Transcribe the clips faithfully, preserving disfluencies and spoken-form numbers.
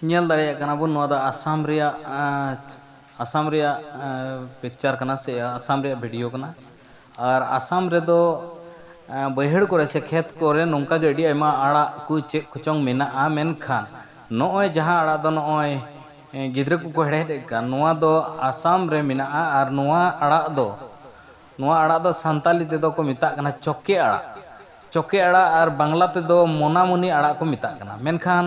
ᱧᱮᱞ ᱫᱟᱲᱮᱭᱟᱜ ᱠᱟᱱᱟ ᱵᱚᱱ, ᱱᱚᱣᱟ ᱫᱚ ᱟᱥᱟᱢ ᱨᱮᱭᱟᱜ ᱟᱸ, ᱟᱥᱟᱢ ᱨᱮᱭᱟᱜ ᱯᱤᱠᱪᱟᱨ ᱠᱟᱱᱟ ᱥᱮ ᱟᱥᱟᱢ ᱨᱮᱭᱟᱜ ᱵᱷᱤᱰᱤᱭᱳ ᱠᱟᱱᱟ᱾ ᱟᱨ ᱟᱥᱟᱢ ᱨᱮᱫᱚ ᱟᱸ, ᱵᱟᱹᱭᱦᱟᱹᱲ ᱠᱚᱨᱮ ᱥᱮ ᱠᱷᱮᱛ ᱠᱚᱨᱮ ᱱᱚᱝᱠᱟ ᱜᱮ ᱟᱹᱰᱤ ᱟᱭᱢᱟ ᱟᱲᱟᱜ ᱠᱚ ᱪᱮᱫ ᱠᱚᱪᱚᱝ ᱢᱮᱱᱟᱜᱼᱟ, ᱢᱮᱱᱠᱷᱟᱱ ᱱᱚᱜᱼᱚᱭ ᱡᱟᱦᱟᱸ ᱟᱲᱟᱜ ᱫᱚ ᱱᱚᱜᱼᱚᱭ ᱮᱸ, ᱜᱤᱫᱽᱨᱟᱹ ᱠᱚᱠᱚ ᱦᱮᱲᱦᱮᱫ ᱮᱫ ᱠᱟᱱ, ᱱᱚᱣᱟ ᱫᱚ ᱟᱥᱟᱢ ᱨᱮ ᱢᱮᱱᱟᱜᱼᱟ᱾ ᱟᱨ ᱱᱚᱣᱟ ᱟᱲᱟᱜ ᱫᱚ ᱱᱚᱣᱟ ᱟᱲᱟᱜ ᱫᱚ ᱥᱟᱱᱛᱟᱞᱤ ᱛᱮᱫᱚ ᱠᱚ ᱢᱮᱛᱟᱜ ᱠᱟᱱᱟ ᱪᱚᱠᱮ ᱟᱲᱟᱜ᱾ ᱪᱚᱠᱮ ᱟᱲᱟᱜ ᱟᱨ ᱵᱟᱝᱞᱟ ᱛᱮᱫᱚ ᱢᱚᱱᱟᱢᱩᱱᱤ ᱟᱲᱟᱜ ᱠᱚ ᱢᱮᱛᱟᱜ ᱠᱟᱱᱟ᱾ ᱢᱮᱱᱠᱷᱟᱱ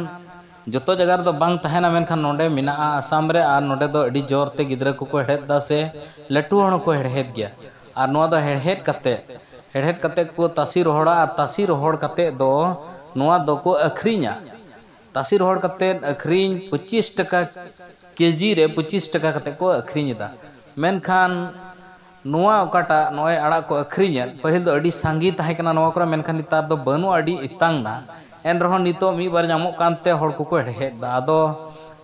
ᱡᱚᱛᱚ ᱡᱟᱭᱜᱟ ᱨᱮᱫᱚ ᱵᱟᱝ ᱛᱟᱦᱮᱱᱟ, ᱢᱮᱱᱠᱷᱟᱱ ᱱᱚᱰᱮ ᱢᱮᱱᱟᱜᱼᱟ ᱟᱥᱟᱢ ᱨᱮ᱾ ᱟᱨ ᱱᱚᱰᱮ ᱫᱚ ᱟᱹᱰᱤ ᱡᱳᱨ ᱛᱮ ᱜᱤᱫᱽᱨᱟᱹ ᱠᱚᱠᱚ ᱦᱮᱲᱦᱮᱫ ᱫᱟ ᱥᱮ ᱞᱟᱹᱴᱩ ᱦᱚᱲ ᱦᱚᱸᱠᱚ ᱦᱮᱲᱦᱮᱫ ᱜᱮᱭᱟ᱾ ᱟᱨ ᱱᱚᱣᱟ ᱫᱚ ᱦᱮᱲᱦᱮᱫ ᱠᱟᱛᱮ ᱦᱮᱲᱦᱮᱫ ᱠᱟᱛᱮ ᱠᱚ ᱛᱟᱥᱮ ᱨᱚᱦᱚᱲᱟ᱾ ᱟᱨ ᱛᱟᱥᱮ ᱨᱚᱦᱚᱲ ᱠᱟᱛᱮ ᱫᱚ ᱱᱚᱣᱟ ᱫᱚᱠᱚ ᱟᱹᱠᱷᱨᱤᱧᱟ᱾ ᱛᱟᱥᱮ ᱨᱚᱦᱚᱲ ᱠᱟᱛᱮ ᱟᱹᱠᱷᱨᱤᱧ ᱯᱚᱸᱪᱤᱥ ᱴᱟᱠᱟ, ᱠᱮᱡᱤ ᱨᱮ ᱯᱚᱸᱪᱤᱥ ᱴᱟᱠᱟ ᱠᱟᱛᱮ ᱠᱚ ᱟᱹᱠᱷᱨᱤᱧ ᱮᱫᱟ᱾ ᱢᱮᱱᱠᱷᱟᱱ ᱱᱚᱣᱟ ᱚᱠᱟᱴᱟᱜ ᱱᱚᱜᱼᱚᱭ ᱟᱲᱟᱜ ᱠᱚ ᱟᱹᱠᱷᱨᱤᱧᱮᱫ, ᱯᱟᱹᱦᱤᱞ ᱫᱚ ᱟᱹᱰᱤ ᱥᱟᱸᱜᱮ ᱛᱟᱦᱮᱸ ᱠᱟᱱᱟ ᱱᱚᱣᱟ ᱠᱚᱨᱮ, ᱢᱮᱱᱠᱷᱟᱱ ᱱᱮᱛᱟᱨ ᱫᱚ ᱵᱟᱹᱱᱩᱜᱼᱟ, ᱟᱹᱰᱤ ᱮᱛᱟᱝ ᱱᱟ᱾ ᱮᱱ ᱨᱮᱦᱚᱸ ᱱᱤᱛᱚᱜ ᱢᱤᱫ ᱵᱟᱨ ᱧᱟᱢᱚᱜ ᱠᱟᱱᱛᱮ ᱦᱚᱲ ᱠᱚᱠᱚ ᱦᱮᱲᱦᱮᱫ ᱮᱫᱟ᱾ ᱟᱫᱚ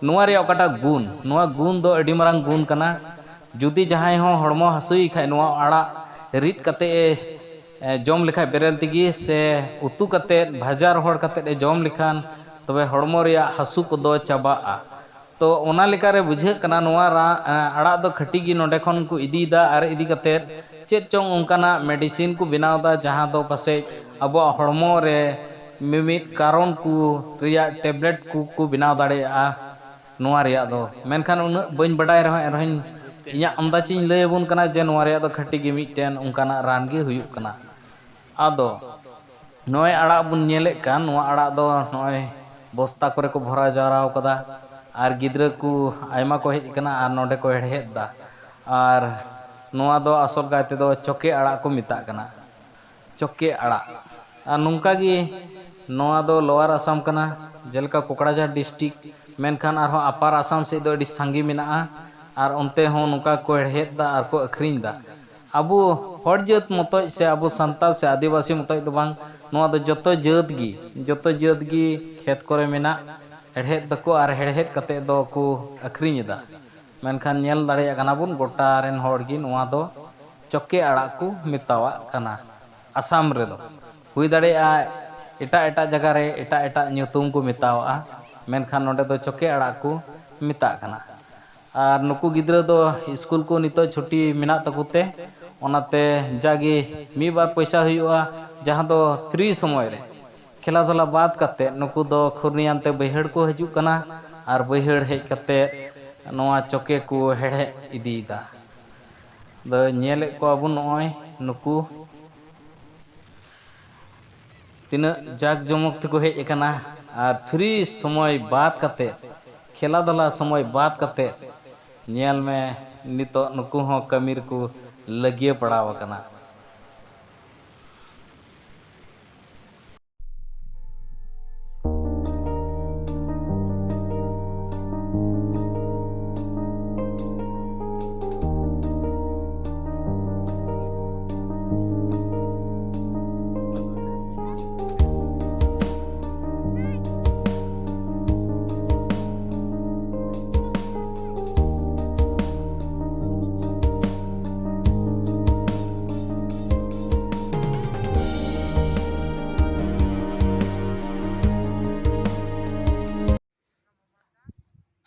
ᱱᱚᱣᱟ ᱨᱮᱭᱟᱜ ᱚᱠᱟᱴᱟᱜ ᱜᱩᱱ, ᱱᱚᱣᱟ ᱜᱩᱱ ᱫᱚ ᱟᱹᱰᱤ ᱢᱟᱨᱟᱝ ᱜᱩᱱ ᱠᱟᱱᱟ᱾ ᱡᱩᱫᱤ ᱡᱟᱦᱟᱸᱭ ᱦᱚᱸ ᱦᱚᱲᱢᱚ ᱦᱟᱹᱥᱩᱭᱮ ᱠᱷᱟᱡ, ᱱᱚᱣᱟ ᱟᱲᱟᱜ ᱨᱤᱫ ᱠᱟᱛᱮ ᱮ, ᱮ, ᱡᱚᱢ ᱞᱮᱠᱷᱟᱡ ᱵᱮᱨᱮᱞ ᱛᱮᱜᱮ ᱥᱮ ᱩᱛᱩ ᱠᱟᱛᱮ, ᱵᱷᱟᱡᱟ ᱨᱚᱦᱚᱲ ᱠᱟᱛᱮ ᱮ ᱡᱚᱢ ᱞᱮᱠᱷᱟᱱ, ᱛᱚᱵᱮ ᱦᱚᱲᱢᱚ ᱨᱮᱭᱟᱜ ᱦᱟᱹᱥᱩ ᱠᱚᱫᱚ ᱪᱟᱵᱟᱜᱼᱟ᱾ ᱛᱚ ᱚᱱᱟ ᱞᱮᱠᱟᱨᱮ ᱵᱩᱡᱷᱟᱹᱜ ᱠᱟᱱᱟ ᱱᱚᱣᱟ ᱨᱟ-, ᱮ, ᱟᱲᱟᱜ ᱫᱚ ᱠᱷᱟᱹᱴᱤ ᱜᱮ ᱱᱚᱰᱮ ᱠᱷᱚᱱ ᱠᱚ ᱤᱫᱤᱭᱮᱫᱟ᱾ ᱟᱨ ᱤᱫᱤ ᱠᱟᱛᱮ ᱪᱮᱫ ᱪᱚᱝ ᱚᱱᱠᱟᱱᱟᱜ ᱢᱮᱰᱤᱥᱤᱱ ᱠᱚ ᱵᱮᱱᱟᱣ ᱮᱫᱟ, ᱡᱟᱦᱟᱸ ᱫᱚ ᱯᱟᱥᱮᱡ ᱟᱵᱚᱣᱟᱜ ᱦᱚᱲᱢᱚ ᱨᱮ ᱢᱤᱢᱤᱫ ᱠᱟᱨᱚᱱ ᱠᱚ ᱨᱮᱭᱟᱜ ᱴᱮᱵᱞᱮᱴ ᱠᱚ ᱠᱚ ᱵᱮᱱᱟᱣ ᱫᱟᱲᱮᱭᱟᱜᱼᱟ ᱱᱚᱣᱟ ᱨᱮᱭᱟᱜ ᱫᱚ᱾ ᱢᱮᱱᱠᱷᱟᱱ ᱩᱱᱟᱹᱜ ᱵᱟᱹᱧ ᱵᱟᱰᱟᱭ ᱨᱮᱦᱚᱸ, ᱮᱱᱨᱮᱦᱚᱸᱧ, ᱤᱧᱟᱹᱜ ᱟᱱᱫᱟᱡᱽ ᱤᱧ ᱞᱟᱹᱭ ᱟᱵᱚᱱ ᱠᱟᱱᱟ ᱡᱮ ᱱᱚᱣᱟ ᱨᱮᱭᱟᱜ ᱫᱚ ᱠᱷᱟᱹᱴᱤ ᱜᱮ ᱢᱤᱫᱴᱮᱱ ᱚᱱᱠᱟᱱᱟᱜ ᱨᱟᱱ ᱜᱮ ᱦᱩᱭᱩᱜ ᱠᱟᱱᱟ᱾ ᱟᱫᱚ ᱱᱚᱜᱼᱚᱭ ᱟᱲᱟᱜ ᱵᱚᱱ ᱧᱮᱞᱮᱫ ᱠᱟᱱ, ᱱᱚᱣᱟ ᱟᱲᱟᱜ ᱫᱚ ᱱᱚᱜᱼᱚᱭ ᱵᱚᱥᱛᱟ ᱠᱚᱨᱮ ᱠᱚ ᱵᱷᱚᱨᱟᱣ ᱡᱟᱣᱨᱟᱣ ᱠᱟᱫᱟ᱾ ᱟᱨ ᱜᱤᱫᱽᱨᱟᱹ ᱠᱚ ᱟᱭᱢᱟ ᱠᱚ ᱦᱮᱡ ᱟᱠᱟᱱᱟ ᱟᱨ ᱱᱚᱰᱮ ᱠᱚ ᱦᱮᱲᱦᱮᱫ ᱫᱟ᱾ ᱟᱨ ᱱᱚᱣᱟ ᱫᱚ ᱟᱥᱚᱞ ᱠᱟᱭ ᱛᱮᱫᱚ ᱪᱚᱠᱮ ᱟᱲᱟᱜ ᱠᱚ ᱢᱮᱛᱟᱜ ᱠᱟᱱᱟ, ᱪᱚᱠᱮ ᱟᱲᱟᱜ᱾ ᱟᱨ ᱱᱚᱝᱠᱟ ᱜᱮ ᱱᱚᱣᱟ ᱫᱚ ᱞᱳᱣᱟᱨ ᱟᱥᱟᱢ ᱠᱟᱱᱟ, ᱡᱮᱞᱮᱠᱟ ᱠᱳᱠᱲᱟᱡᱷᱟᱨ ᱰᱤᱥᱴᱤᱠ, ᱢᱮᱱᱠᱷᱟᱱ ᱟᱨᱦᱚᱸ ᱟᱯᱟᱨ ᱟᱥᱟᱢ ᱥᱮᱫ ᱫᱚ ᱟᱹᱰᱤ ᱥᱟᱸᱜᱮ ᱢᱮᱱᱟᱜᱼᱟ᱾ ᱟᱨ ᱚᱱᱛᱮ ᱦᱚᱸ ᱱᱚᱝᱠᱟ ᱠᱚ ᱦᱮᱲᱦᱮᱫ ᱫᱟ ᱟᱨ ᱠᱚ ᱟᱹᱠᱷᱨᱤᱧ ᱫᱟ᱾ ᱟᱵᱚ ᱦᱚᱲ ᱡᱟᱹᱛ ᱢᱚᱛᱚᱡ ᱥᱮ ᱟᱵᱚ ᱥᱟᱱᱛᱟᱲ ᱥᱮ ᱟᱹᱫᱤᱵᱟᱹᱥᱤ ᱢᱚᱛᱚᱡ ᱫᱚ ᱵᱟᱝ, ᱱᱚᱣᱟ ᱫᱚ ᱡᱚᱛᱚ ᱡᱟᱹᱛ ᱜᱮ, ᱡᱚᱛᱚ ᱡᱟᱹᱛ ᱜᱮ ᱠᱷᱮᱛ ᱠᱚᱨᱮ ᱢᱮᱱᱟᱜ, ᱦᱮᱲᱦᱮᱫ ᱫᱟᱠᱚ ᱟᱨ ᱦᱮᱲᱦᱮᱫ ᱠᱟᱛᱮ ᱫᱚ ᱠᱚ ᱟᱹᱠᱷᱨᱤᱧ ᱮᱫᱟ᱾ ᱢᱮᱱᱠᱷᱟᱱ ᱧᱮᱞ ᱫᱟᱲᱮᱭᱟᱜ ᱠᱟᱱᱟ ᱵᱚᱱ, ᱜᱚᱴᱟ ᱨᱮᱱ ᱦᱚᱲ ᱜᱮ ᱱᱚᱣᱟ ᱫᱚ ᱪᱚᱠᱮ ᱟᱲᱟᱜ ᱠᱚ ᱢᱮᱛᱟᱣᱟᱜ ᱠᱟᱱᱟ᱾ ᱟᱥᱟᱢ ᱨᱮᱫᱚ ᱦᱩᱭ ᱫᱟᱲᱮᱭᱟᱜᱼᱟ ᱮᱴᱟᱜ ᱮᱴᱟᱜ ᱡᱟᱭᱜᱟ ᱨᱮ ᱮᱴᱟᱜ ᱮᱴᱟᱜ ᱧᱩᱛᱩᱢ ᱠᱚ ᱢᱮᱛᱟᱣᱟᱜᱼᱟ, ᱢᱮᱱᱠᱷᱟᱱ ᱱᱚᱰᱮ ᱫᱚ ᱪᱚᱠᱮ ᱟᱲᱟᱜ ᱠᱚ ᱢᱮᱛᱟᱜ ᱠᱟᱱᱟ᱾ ᱟᱨ ᱱᱩᱠᱩ ᱜᱤᱫᱽᱨᱟᱹ ᱫᱚ ᱥᱠᱩᱞ ᱠᱚ ᱱᱤᱛᱚᱜ ᱪᱷᱩᱴᱤ ᱢᱮᱱᱟᱜ ᱛᱟᱠᱚ ᱛᱮ, ᱚᱱᱟᱛᱮ ᱡᱟᱜᱮ ᱢᱤᱫ ᱵᱟᱨ ᱯᱚᱭᱥᱟ ᱦᱩᱭᱩᱜᱼᱟ, ᱡᱟᱦᱟᱸ ᱫᱚ ᱯᱷᱨᱤ ᱥᱚᱢᱚᱭ ᱨᱮ ᱠᱷᱮᱞᱟ ᱫᱷᱩᱞᱟ ᱵᱟᱫ ᱠᱟᱛᱮ ᱱᱩᱠᱩ ᱫᱚ ᱠᱷᱩᱨᱱᱤᱭᱟᱱ ᱛᱮ ᱵᱟᱹᱭᱦᱟᱹᱲ ᱠᱚ ᱦᱤᱡᱩᱜ ᱠᱟᱱᱟ ᱟᱨ ᱵᱟᱹᱭᱦᱟᱹᱲ ᱦᱮᱡ ᱠᱟᱛᱮ ᱱᱚᱣᱟ ᱪᱚᱠᱮ ᱠᱚ ᱦᱮᱲᱦᱮᱫ ᱤᱫᱤᱭᱮᱫᱟ᱾ ᱟᱫᱚ ᱧᱮᱞᱮᱫ ᱠᱚᱣᱟ ᱵᱚᱱ ᱱᱚᱜᱼᱚᱭ ᱱᱩᱠᱩ ᱛᱤᱱᱟᱹᱜ ᱡᱟᱠ ᱡᱚᱢᱚᱠ ᱛᱮᱠᱚ ᱦᱮᱡ ᱟᱠᱟᱱᱟ ᱟᱨ ᱯᱷᱨᱤ ᱥᱚᱢᱚᱭ ᱵᱟᱫ ᱠᱟᱛᱮ, ᱠᱷᱮᱞᱟ ᱫᱷᱩᱞᱟ ᱥᱚᱢᱚᱭ ᱵᱟᱫ ᱠᱟᱛᱮ, ᱧᱮᱞ ᱢᱮ ᱱᱤᱛᱚᱜ ᱱᱩᱠᱩ ᱦᱚᱸ ᱠᱟᱹᱢᱤ ᱨᱮᱠᱚ ᱞᱟᱹᱜᱤᱭᱟᱹ ᱯᱟᱲᱟᱣ ᱟᱠᱟᱱᱟ᱾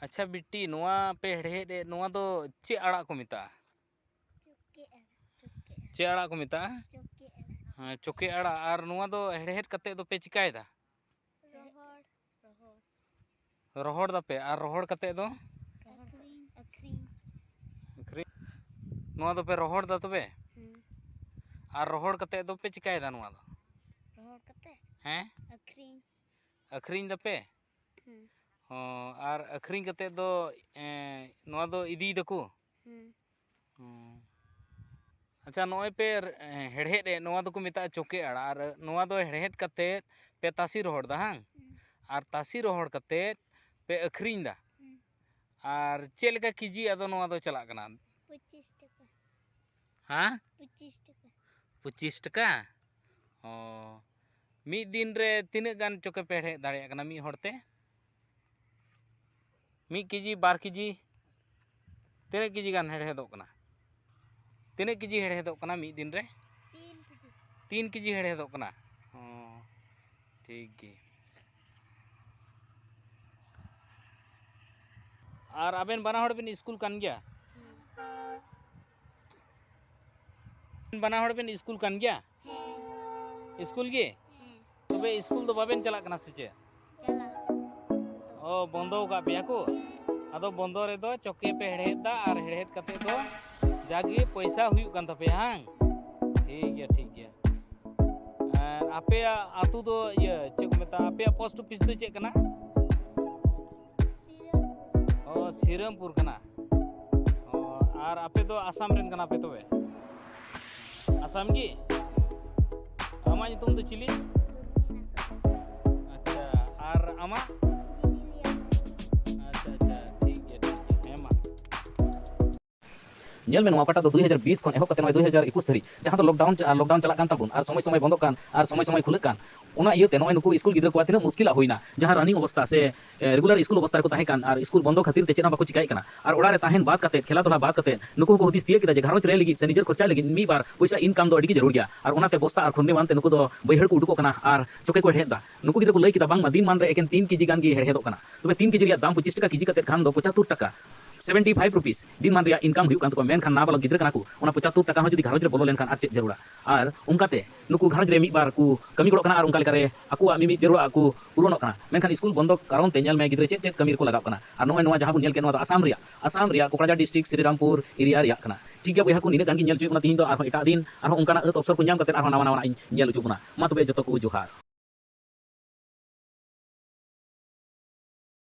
ᱟᱪᱪᱷᱟ ᱵᱤᱴᱤ, ᱱᱚᱣᱟ ᱯᱮ ᱦᱮᱲᱦᱮᱫ ᱮᱫ, ᱱᱚᱣᱟ ᱫᱚ ᱪᱮᱫ ᱟᱲᱟᱜ ᱠᱚ ᱢᱮᱛᱟᱜᱼᱟ? ᱪᱚᱠᱮ ᱟᱲᱟᱜ, ᱪᱚᱠᱮ ᱟᱲᱟᱜ᱾ ᱪᱮᱫ ᱟᱲᱟᱜ ᱠᱚ ᱢᱮᱛᱟᱜᱼᱟ? ᱪᱚᱠᱮ ᱟᱲᱟᱜ᱾ ᱦᱮᱸ, ᱪᱚᱠᱮ ᱟᱲᱟᱜ᱾ ᱟᱨ ᱱᱚᱣᱟ ᱫᱚ ᱦᱮᱲᱦᱮᱫ ᱠᱟᱛᱮᱫ ᱫᱚᱯᱮ ᱪᱤᱠᱟᱭᱮᱫᱟ? ᱨᱚᱦᱚᱲ, ᱨᱚᱦᱚᱲ᱾ ᱨᱚᱦᱚᱲ ᱫᱟᱯᱮ, ᱟᱨ ᱨᱚᱦᱚᱲ ᱠᱟᱛᱮᱫ ᱫᱚ? ᱟᱹᱠᱷᱨᱤᱧ, ᱟᱹᱠᱷᱨᱤᱧ᱾ ᱟᱹᱠᱷᱨᱤᱧ᱾ ᱱᱚᱣᱟ ᱫᱚᱯᱮ ᱨᱚᱦᱚᱲ ᱫᱟ ᱛᱚᱵᱮ? ᱦᱩᱸ᱾ ᱟᱨ ᱨᱚᱦᱚᱲ ᱠᱟᱛᱮᱫ ᱫᱚᱯᱮ ᱪᱤᱠᱟᱭᱮᱫᱟ ᱱᱚᱣᱟ ᱫᱚ? ᱨᱚᱦᱚᱲ ᱠᱟᱛᱮ? ᱦᱮᱸ? ᱟᱹᱠᱷᱨᱤᱧ᱾ ᱟᱹᱠᱷᱨᱤᱧ ᱫᱟᱯᱮ? ᱦᱩᱸ᱾ ᱚ, ᱟᱨ ᱟᱹᱠᱷᱨᱤᱧ ᱠᱟᱛᱮᱫ ᱫᱚ, ᱮᱸ, ᱱᱚᱣᱟ ᱫᱚ ᱤᱫᱤᱭ ᱫᱟᱠᱚ? ᱦᱩᱸ᱾ ᱦᱩᱸ᱾ ᱟᱪᱪᱷᱟ, ᱱᱚᱜᱼᱚᱭ ᱯᱮ ᱨ-, ᱦᱮᱲᱦᱮᱫ ᱮᱫ, ᱱᱚᱣᱟ ᱫᱚᱠᱚ ᱢᱮᱛᱟᱜᱼᱟ ᱪᱚᱠᱮ ᱟᱲᱟᱜ᱾ ᱟᱨ ᱱᱚᱣᱟ ᱫᱚ ᱦᱮᱲᱦᱮᱫ ᱠᱟᱛᱮᱫ ᱯᱮ ᱛᱟᱥᱮ ᱨᱚᱦᱚᱲ ᱫᱟ, ᱦᱟᱝ? ᱦᱩᱸ᱾ ᱟᱨ ᱛᱟᱥᱮ ᱨᱚᱦᱚᱲ ᱠᱟᱛᱮᱫ ᱯᱮ ᱟᱹᱠᱷᱨᱤᱧ ᱫᱟ᱾ ᱦᱩᱸ᱾ ᱟᱨ ᱪᱮᱫ ᱞᱮᱠᱟ ᱠᱮᱡᱤ ᱟᱫᱚ ᱱᱚᱣᱟ ᱫᱚ ᱪᱟᱞᱟᱜ ᱠᱟᱱᱟ? ᱯᱚᱸᱪᱤᱥ ᱴᱟᱠᱟ᱾ ᱦᱮᱸ? ᱯᱚᱸᱪᱤᱥ ᱴᱟᱠᱟ᱾ ᱯᱚᱸᱪᱤᱥ ᱴᱟᱠᱟ? ᱚ᱾ ᱢᱤᱫ ᱫᱤᱱ ᱨᱮ ᱛᱤᱱᱟᱹᱜ ᱜᱟᱱ ᱪᱚᱠᱮ ᱯᱮ ᱦᱮᱲᱦᱮᱫ ᱫᱟᱲᱮᱭᱟᱜ ᱠᱟᱱᱟ ᱢᱤᱫ ᱦᱚᱲ ᱛᱮ? ᱢᱤᱫ ᱠᱮᱡᱤ, ᱵᱟᱨ ᱠᱮᱡᱤ? ᱛᱤᱱᱟᱹᱜ ᱠᱮᱡᱤ ᱜᱟᱱ ᱦᱮᱲᱦᱮᱫᱚᱜ ᱠᱟᱱᱟ? ᱛᱤᱱᱟᱹᱜ ᱠᱮᱡᱤ ᱦᱮᱲᱦᱮᱫᱚᱜ ᱠᱟᱱᱟ ᱢᱤᱫ ᱫᱤᱱ ᱨᱮ? ᱛᱤᱱ ᱠᱮᱡᱤ᱾ ᱛᱤᱱ ᱠᱮᱡᱤ ᱦᱮᱲᱦᱮᱫᱚᱜ ᱠᱟᱱᱟ? ᱚ, ᱴᱷᱤᱠ ᱜᱮ᱾ ᱟᱨ ᱟᱵᱮᱱ ᱵᱟᱱᱟ ᱦᱚᱲ ᱵᱮᱱ ᱤᱥᱠᱩᱞ ᱠᱟᱱ ᱜᱮᱭᱟ? ᱦᱮᱸ᱾ ᱵᱟᱱᱟ ᱦᱚᱲ ᱵᱮᱱ ᱤᱥᱠᱩᱞ ᱠᱟᱱ ᱜᱮᱭᱟ? ᱦᱮᱸ᱾ ᱤᱥᱠᱩᱞ ᱜᱮ? ᱦᱮᱸ᱾ ᱛᱚᱵᱮ ᱤᱥᱠᱩᱞ ᱫᱚ ᱵᱟᱵᱮᱱ ᱪᱟᱞᱟᱜ ᱠᱟᱱᱟ ᱥᱮ ᱪᱮᱫ? ᱪᱟᱞᱟᱜ᱾ ᱚ, ᱵᱚᱱᱫᱚ ᱟᱠᱟᱫ ᱯᱮᱭᱟ ᱠᱚ? ᱦᱮᱸ᱾ ᱟᱫᱚ ᱵᱚᱱᱫᱚ ᱨᱮᱫᱚ ᱪᱚᱠᱮ ᱯᱮ ᱦᱮᱲᱦᱮᱫ ᱫᱟ ᱟᱨ ᱦᱮᱲᱦᱮᱫ ᱠᱟᱛᱮ ᱫᱚ ᱡᱟᱜᱮ ᱯᱚᱭᱥᱟ ᱦᱩᱭᱩᱜ ᱠᱟᱱ ᱛᱟᱯᱮᱭᱟ, ᱦᱟᱝ? ᱴᱷᱤᱠ ᱜᱮᱭᱟ, ᱴᱷᱤᱠ ᱜᱮᱭᱟ᱾ ᱟᱨ ᱟᱯᱮᱭᱟᱜ ᱟᱹᱛᱩ ᱫᱚ, ᱤᱭᱟᱹ, ᱪᱮᱫ ᱠᱚ ᱢᱮᱛᱟᱜᱼᱟ, ᱟᱯᱮᱭᱟᱜ ᱯᱳᱥᱴ ᱚᱯᱷᱤᱥ ᱫᱚ ᱪᱮᱫ ᱠᱟᱱᱟ? ᱚ, ᱥᱤᱨᱟᱹᱢᱯᱩᱨ ᱠᱟᱱᱟ᱾ ᱚ, ᱟᱨ ᱟᱯᱮ ᱫᱚ ᱟᱥᱟᱢ ᱨᱮᱱ ᱠᱟᱱᱟ ᱯᱮ ᱛᱚᱵᱮ? ᱟᱥᱟᱢ ᱜᱮ? ᱟᱢᱟᱜ ᱧᱩᱛᱩᱢ ᱫᱚ ᱪᱤᱞᱤ? ᱟᱪᱪᱷᱟ, ᱟᱨ ᱟᱢᱟᱜ? ᱟᱪᱪᱷᱟ, ᱟᱪᱪᱷᱟ, ᱴᱷᱤᱠ ᱜᱮᱭᱟ, ᱴᱷᱤᱠ ᱜᱮᱭᱟ, ᱦᱮᱸ ᱢᱟ᱾ ᱧᱮᱞ ᱢᱮ, ᱱᱚᱣᱟ ᱚᱠᱟᱴᱟᱜ ᱫᱚ ᱫᱩᱭ ᱦᱟᱡᱟᱨ ᱵᱤᱥ ᱠᱷᱚᱱ ᱮᱦᱚᱵ ᱠᱟᱛᱮ ᱱᱚᱜᱼᱚᱭ ᱫᱩᱭ ᱦᱟᱡᱟᱨ ᱮᱠᱩᱥ ᱫᱷᱟᱹᱨᱤᱡ, ᱡᱟᱦᱟᱸ ᱫᱚ ᱞᱚᱠᱰᱟᱣᱩᱱ ᱪᱟ-, ᱞᱚᱠᱰᱟᱣᱩᱱ ᱪᱟᱞᱟᱜ ᱠᱟᱱ ᱛᱟᱵᱚᱱ ᱟᱨ ᱥᱚᱢᱚᱭ ᱥᱚᱢᱚᱭ ᱵᱚᱱᱫᱚᱜ ᱠᱟᱱ ᱟᱨ ᱥᱚᱢᱚᱭ ᱥᱚᱢᱚᱭ ᱠᱷᱩᱞᱟᱹᱜ ᱠᱟᱱ, ᱚᱱᱟ ᱤᱭᱟᱹᱛᱮ ᱱᱚᱜᱼᱚᱭ ᱱᱩᱠᱩ ᱤᱥᱠᱩᱞ ᱜᱤᱫᱽᱨᱟᱹ ᱠᱚᱣᱟᱜ ᱛᱤᱱᱟᱹᱜ ᱢᱩᱥᱠᱤᱞᱟᱜ ᱦᱩᱭᱱᱟ, ᱡᱟᱦᱟᱸ ᱨᱟᱱᱤᱝ ᱚᱵᱚᱥᱛᱟ ᱥᱮ, ᱮ, ᱨᱮᱜᱩᱞᱟᱨ ᱤᱥᱠᱩᱞ ᱚᱵᱚᱥᱛᱟ ᱨᱮᱠᱚ ᱛᱟᱦᱮᱸ ᱠᱟᱱ ᱟᱨ ᱤᱥᱠᱩᱞ ᱵᱚᱱᱫᱚ ᱠᱷᱟᱹᱛᱤᱨ ᱛᱮ ᱪᱮᱫ ᱦᱚᱸ ᱵᱟᱠᱚ ᱪᱤᱠᱟᱭᱮᱫ ᱠᱟᱱᱟ᱾ ᱟᱨ ᱚᱲᱟᱜ ᱨᱮ ᱛᱟᱦᱮᱱ ᱵᱟᱫ ᱠᱟᱛᱮ, ᱠᱷᱮᱞᱟ ᱫᱷᱩᱞᱟ ᱵᱟᱫ ᱠᱟᱛᱮ, ᱱᱩᱠᱩ ᱦᱚᱸᱠᱚ ᱦᱩᱫᱤᱥ ᱛᱤᱭᱟᱹᱜ ᱠᱮᱫᱟ ᱡᱮ ᱜᱷᱟᱨᱚᱸᱡᱽ ᱨᱮ ᱞᱟᱹᱜᱤᱫ ᱥᱮ ᱱᱤᱡᱮᱨ ᱠᱷᱚᱨᱪᱟᱭ ᱞᱟᱹᱜᱤᱫ ᱢᱤᱫ ᱵᱟᱨ ᱯᱚᱭᱥᱟ ᱤᱱᱠᱟᱢ ᱫᱚ ᱟᱹᱰᱤ ᱜᱮ ᱡᱟᱹᱨᱩᱲ ᱜᱮᱭᱟ᱾ ᱟᱨ ᱚᱱᱟᱛᱮ ᱵᱚᱥᱛᱟ ᱟᱨ ᱠᱷᱚᱱᱫᱮ ᱢᱟᱱᱛᱮ ᱱᱩᱠᱩ ᱫᱚ ᱵᱟᱹᱭᱦᱟᱹᱲ ᱠᱚ ᱩᱰᱩᱠᱚᱜ ᱠᱟᱱᱟ ᱟᱨ ᱪᱚᱠᱮ ᱠᱚ ᱦᱮᱲᱦᱮᱫ ᱮᱫᱟ᱾ ᱱᱩᱠᱩ ᱜᱤᱫᱽᱨᱟᱹ ᱠᱚ ᱞᱟᱹᱭ ᱠᱮᱫᱟ, ᱵᱟᱝᱢᱟ ᱫᱤᱱ ᱢᱟᱱ ᱨᱮ ᱮᱠᱮᱱ ᱛᱤᱱ ᱠᱮᱡᱤ ᱜᱟᱱ ᱜᱮ ᱦᱮᱲᱦᱮᱫᱚᱜ ᱠᱟᱱᱟ᱾ ᱛᱚᱵᱮ ᱛᱤᱱ ᱠᱮᱡᱤ ᱨᱮᱭᱟᱜ ᱫᱟᱢ ᱯᱚᱸᱪᱤᱥ ᱴᱟᱠᱟ ᱠᱮᱡᱤ ᱠᱟᱛᱮ ᱠᱷᱟᱱ ᱫᱚ ᱯᱚᱸᱪᱟᱛᱛᱳᱨ ᱴᱟᱠᱟ, seventy five rupees, ᱫᱤᱱ ᱢᱟᱱ ᱨᱮᱭᱟᱜ ᱤᱱᱠᱟᱢ ᱦᱩᱭᱩᱜ ᱠᱟᱱ ᱛᱟᱠᱚᱣᱟ᱾ ᱢᱮᱱᱠᱷᱟᱱ ᱱᱟᱵᱟᱞᱚᱠ ᱜᱤᱫᱽᱨᱟᱹ ᱠᱟᱱᱟ ᱠᱚ, ᱚᱱᱟ ᱯᱚᱸᱪᱟᱛᱛᱳᱨ ᱴᱟᱠᱟ ᱦᱚᱸ ᱡᱩᱫᱤ ᱜᱷᱟᱨᱚᱸᱡᱽ ᱨᱮ ᱵᱚᱞᱚ ᱞᱮᱱᱠᱷᱟᱱ ᱟᱨ ᱪᱮᱫ ᱡᱟᱹᱨᱩᱲᱟ? ᱟᱨ ᱚᱱᱠᱟᱛᱮ ᱱᱩᱠᱩ ᱜᱷᱟᱨᱚᱸᱡᱽ ᱨᱮ ᱢᱤᱫ ᱵᱟᱨ ᱠᱚ ᱠᱟᱹᱢᱤ ᱜᱚᱲᱚᱜ ᱠᱟᱱᱟ ᱟᱨ ᱚᱱᱠᱟ ᱞᱮᱠᱟᱨᱮ ᱟᱠᱚᱣᱟᱜ ᱢᱤᱢᱤᱫ ᱡᱟᱹᱨᱩᱲᱟᱜ ᱠᱚ ᱯᱩᱨᱚᱱᱚᱜ ᱠᱟᱱᱟ᱾ ᱢᱮᱱᱠᱷᱟᱱ ᱤᱥᱠᱩᱞ ᱵᱚᱱᱫᱚ ᱠᱟᱨᱚᱱ ᱛᱮ ᱧᱮᱞ ᱢᱮ, ᱜᱤᱫᱽᱨᱟᱹ ᱪᱮᱫ ᱪᱮᱫ ᱠᱟᱹᱢᱤ ᱨᱮᱠᱚ ᱞᱟᱜᱟᱜ ᱠᱟᱱᱟ᱾ ᱟᱨ ᱱᱚᱜᱼᱚᱭ ᱱᱚᱣᱟ ᱡᱟᱦᱟᱸ ᱵᱚᱱ ᱧᱮᱞ ᱠᱮᱫ, ᱱᱚᱣᱟ ᱫᱚ ᱟᱥᱟᱢ ᱨᱮᱭᱟᱜ, ᱟᱥᱟᱢ ᱨᱮᱭᱟᱜ ᱠᱳᱠᱨᱟᱡᱷᱟᱨ district ᱥᱨᱤᱨᱟᱢᱯᱩᱨ area ᱨᱮᱭᱟᱜ ᱠᱟᱱᱟ᱾ ᱴᱷᱤᱠ ᱜᱮᱭᱟ ᱵᱚᱭᱦᱟ ᱠᱚ, ᱱᱤᱱᱟᱹᱜ ᱜᱟᱱ ᱜᱤᱧ ᱧᱮᱞ ᱦᱚᱪᱚᱭᱮᱫ ᱵᱚᱱᱟ ᱛᱤᱦᱤᱧ ᱫᱚ᱾ ᱟᱨᱦᱚᱸ ᱮᱴᱟᱜ ᱫᱤᱱ ᱟᱨᱦᱚᱸ ᱚᱱᱠᱟᱱᱟᱜ ᱟᱹᱛ ᱚᱯᱥᱚᱨ ᱠᱚ ᱧᱟᱢ ᱠᱟᱛᱮ ᱟᱨᱦᱚᱸ ᱱᱟᱣᱟ ᱱᱟᱣᱟᱱᱟᱜ ᱤᱧ ᱧᱮᱞ ᱦᱚᱪᱚ ᱵᱚᱱᱟ᱾ ᱢᱟ ᱛᱚᱵᱮ ᱡᱚᱛᱚ ᱠᱚ ᱡᱚᱦᱟᱨ᱾